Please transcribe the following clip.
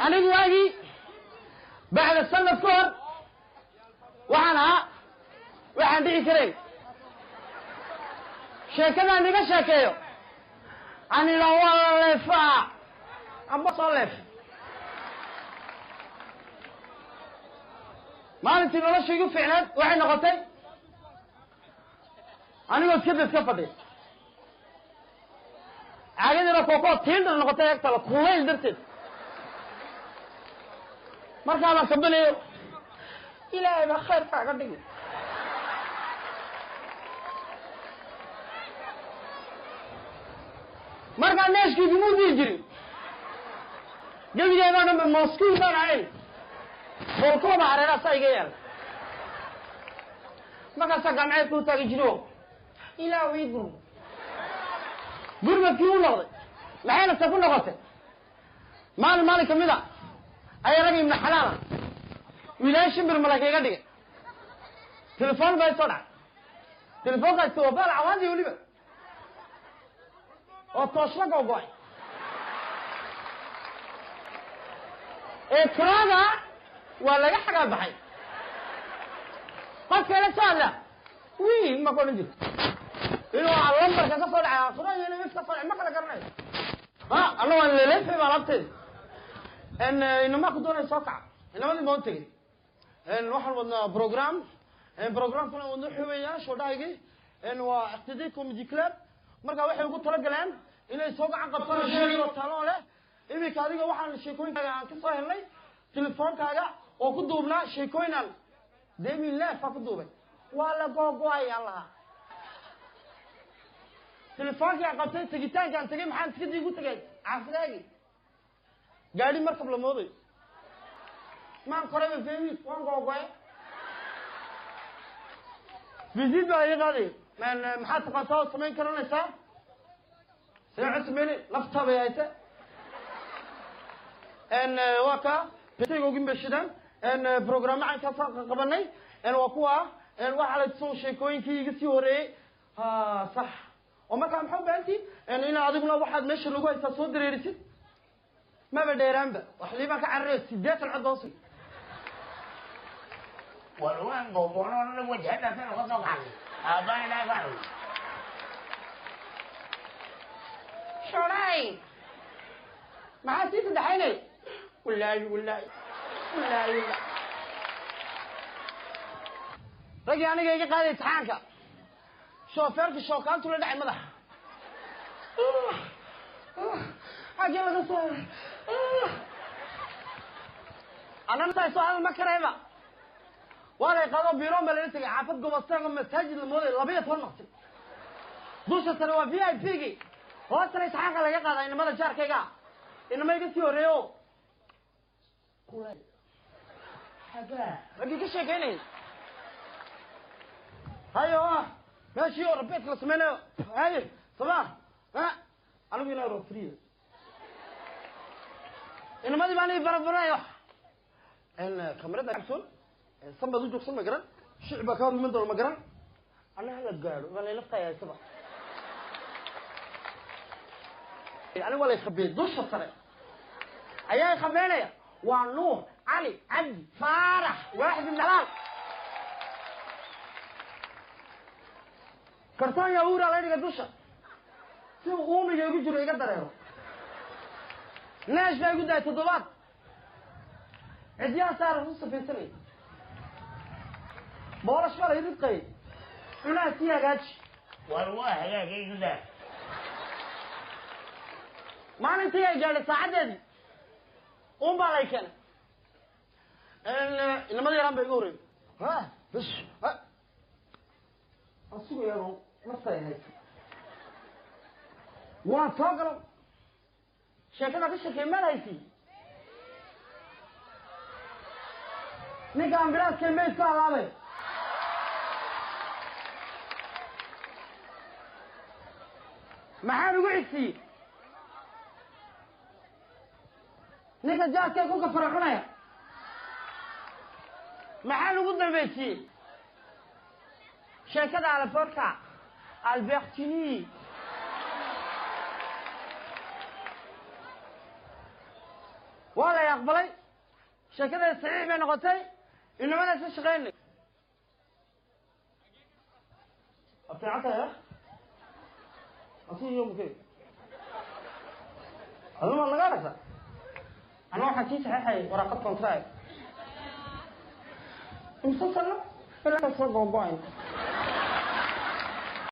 Anigu waagii bacda sanad ka hor waxaan ahaa waxaan dhici karayn sheekadaan iga sheekeeyo aan idhaa waa la leefaa amba soo leef. Maalintii nolosha igu fiicnayd waxay noqotay anigoo iska iska fadhiya caagadiina kookoo tiindhar noqotay agtala kulayl darteed. Markaa baan kabanayo ilaahay baa khayr kaaga dhigi. Markaa neeshkii iguma dii jirin gebigeedoo dhan ba moskuul baan ahayn boolkooda hareeraha saa iga yaala. Markaasaa gamceed kuu taagi jiro ilaah ii gurmo gurmadkii u noqday maxayna se ku noqotay maalin maalin kamid a ayaa rag ibnu xalaala wiilaahay shimbir malaka iga dhigay. Telefoon baa isoo dhacay. Telefoonkaasi waa baal cawaandi weliba oo tooshla googo-ay ee turaada waa laga xagaa baxay. Qofka ila soo hadla wiil ma ku odhan jirto inuu lambarka ka soo dhacay aakhiro iyo inuu if ka soo dhacay ma kala garanayo. Ha alla waan leleefay baa laabteeda. Inamaa ku doonay soo kaca inamadii baan u tegey. Waxaan wadnaa program programkuna wadno xubeeyaa shoodhahaygii waa iqtidii comedy club. Marka waxay ugu talagaleen inay soo gacan qabtaan sheegoo taloo leh. Iminka adiga waxaan sheekooyinkaaga aan ka soo helnay telefoonkaaga oo ku duubnaa sheekooyinan demi lefa ku duubay waa la googo-ay aan lahaa. Telefoonkii aan qabtay tegitaankaan tegay maxaan tikadii ugu tegay caafidaagi gaadhi markab la mooday maan korayba femi waan googo-ay. Visit baa iga qaaday maxaad taqaantaa oo samayn karanaysaa see cusmeni laftaa bay hayse. Waa ka ogin bay shidaan programmo caynkaasaan qabanay waa kuwa waxaa la tusan sheekooyinkii iga sii horeeyey. Ha sax oo markaa maxaa u baahantii ina adiguna waxaad meesha lagu haysaa soo dareerisid maba dheeraanba wax liibaan ka cararayo 80 cod hoos. War waan googoonoo wajhadaasana ka soo baxay aabbaa ilaa ka xun. Shoray maxaa sii saddexaynay? Wallaahi wallaahi wallaahi wallaahi raggii aniga iga qaaday imtixaanka shoofeerka shookaantu la dhacay madaxa xaggee laga soo anana soo hadal ma karayba. Waa lay qaado biroon baa lala tegay xaafad gobostaan oo masaajid la mooday 12 maqsin. Dusha sare waa v i p gi hoosana imtixaanka laga qaadaa inamada jaarkayga inama iga sii horeeyo xagaa raggii ka sheekeynayay hayo meeshii oo rabeedka la sameynayo haye sama ha anigu inaa rofriya inamadii baan ii barabaranayo kamarada cabsoon san baad u joogsan ma garan shic baa ka hor iman doona ma garan ana hala gaadho waa lay laftaay haysaba. Anigu waa lay khabeeyey dusha sare ayaa khabeynaya waa Nuur Cali Cabdi Faarax waaxid ibn xalaal kartoon yahuura la dhiga dusha si uu uumiga igu jiro iga dareero. Neesh baa igu daayay toddobaad cidyaha saaran u safaysanay boolash baa la ii ridqayay cunaha sii hagaaji. War waa hagaagay igu daa. Maalintii ay gaadhay saacaddeedii uun baa lay keenay. Inamada yaraan ba iga horreeyay. Ha bas ha aan sugayaa nafta ay haysa waan soo galo sheekada ka sheekey maad haysi ninka ambilaaskee mayd ku halaabay. Maxaan ugu xigsiiyey ninka jaadkee kulka faraxunaya maxaan ugu dambaysiiyey sheekada alaforka Albertini. Waa la Aqbalay sheekada, saxiix bay noqotay. Inamada isla shaqeynay. Waa fiican tahay. Asi iyo mukey aduma maad naga aragta. Ana waxaan kii saxeexay waraaqad contract, imse sano ilaa soo googo-ayn.